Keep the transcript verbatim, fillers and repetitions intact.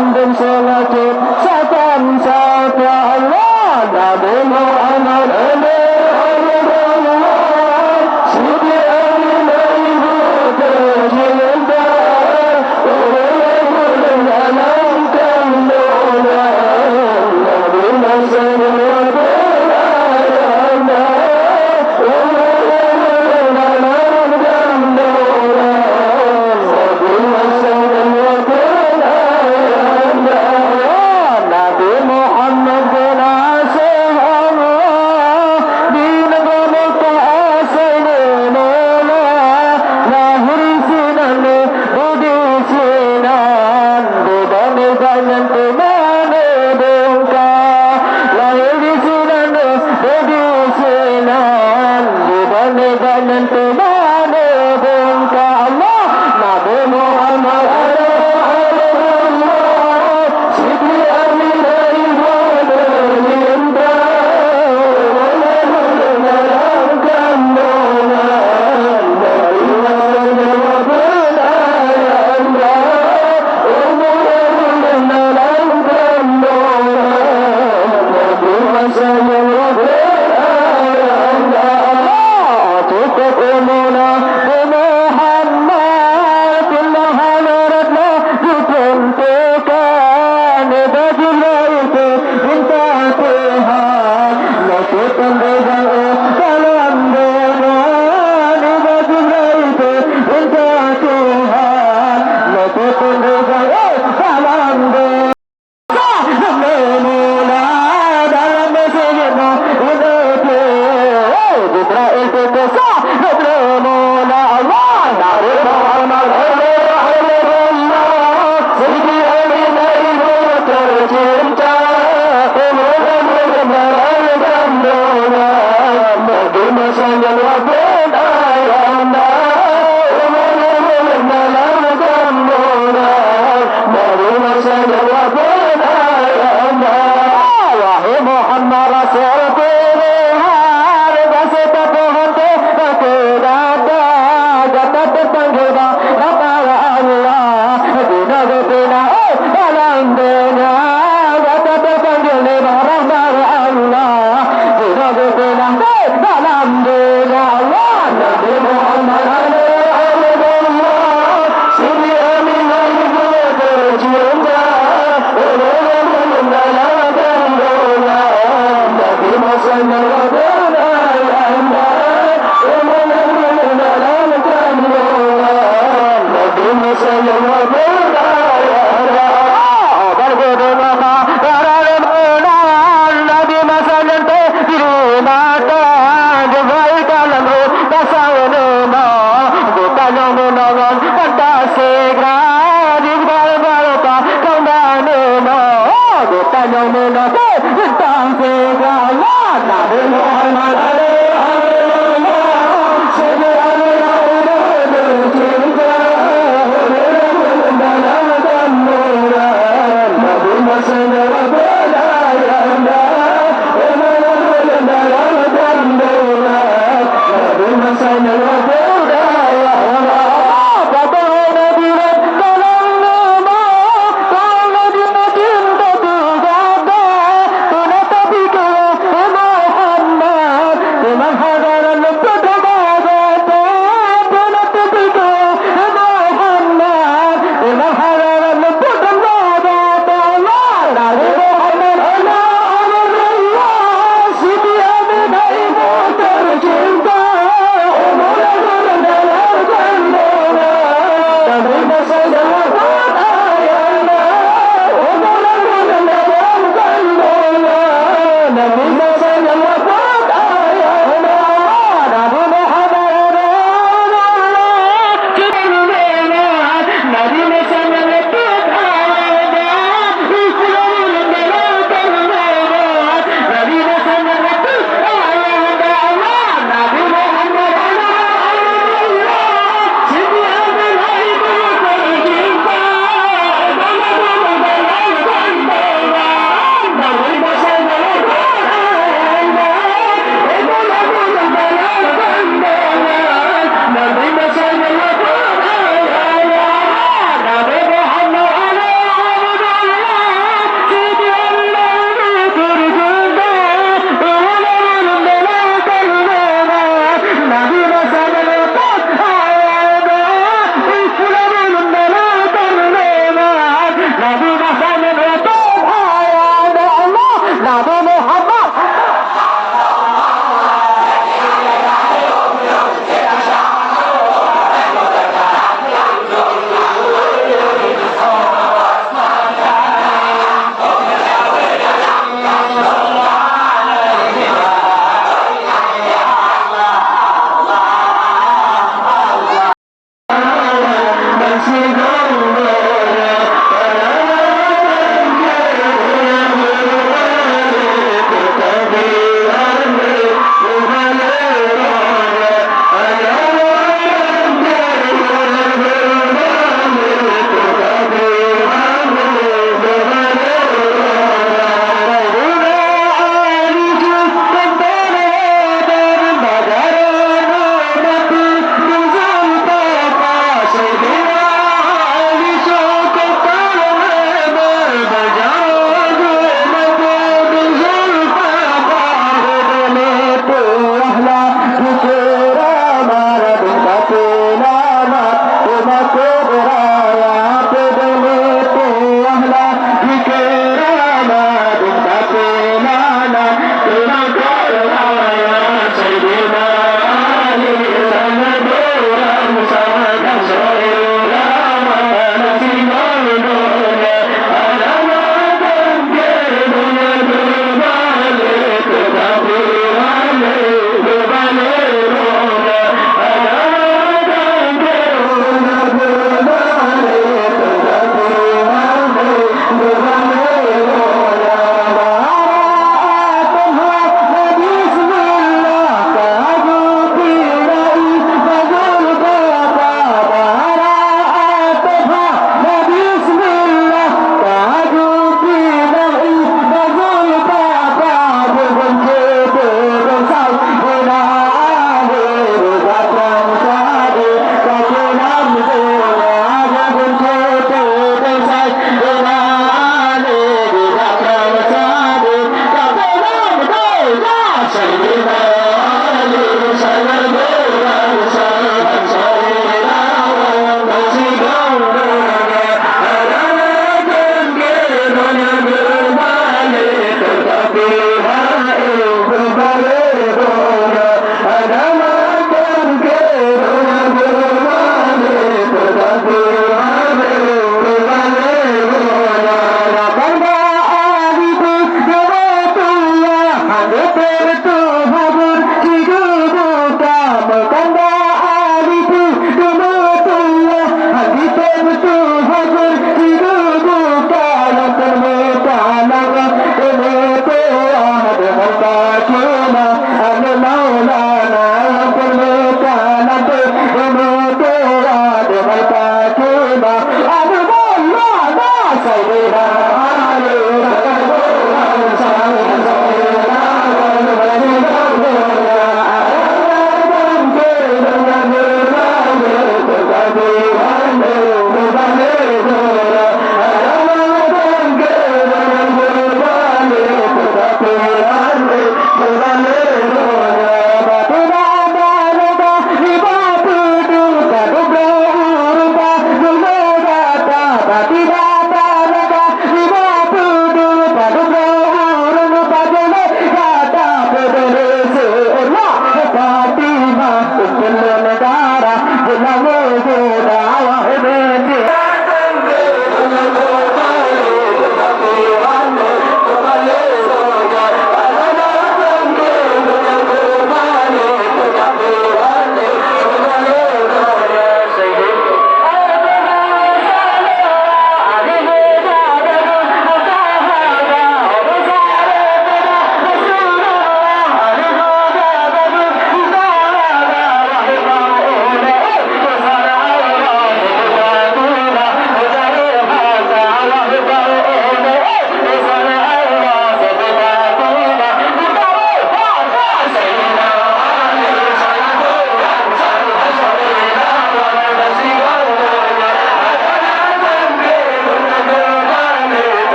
Dan seulaweuet satam sapa Allah, Nabi Muhammad, Siti Aminah ibu tercinta, ulôn dalam kandungan, Nabi masa berayanda. Nabi Muhammad geunaseh Allah di nanggroe Mekah asai neumula, lahé sinan, leubeh sinan, di bak nibak nyan teuma neubungka. Lahé sinan, leubeh sinan, di bak nibak nyan teuma neubungka Allah, Nabi Muhammad. Siti Aminah ibu tercinta, dalam kandungan, Nabi masa berayanda. Umur dalam kandungan, Nabi masa berayanda. Cukup umur Nabi Muhammad, pindah hadarat lah ditentukan. Bagi Jibril minta Tuhan, leupeukan ridha dalam donya. Bagi Jibril minta Tuhan, leupeukan ridha dalam donya. Mula dalam masjid Nabi, Jibril berkisah, mula Allah, Nabi Muhammad, Siti Aminah ibu tercinta, mula dalam kandungan, Nabi masa nyan wafat ayahanda, mula dalam kandungan, Baru masa jawab ayahanda. Wahai Muhammad Rasul pilihan, bangsa Tuhan teuh batu dada, gata terpanggil bak Rabbana Allah. Dina geupeuna, oh, dalam dunia, gata terpanggil lé Rabbana Allah. Dina geupeuna, oh, dalam dunia Allah. Nabi Muhammad adalah Rasulullah. Siti Aminah ibu tercinta,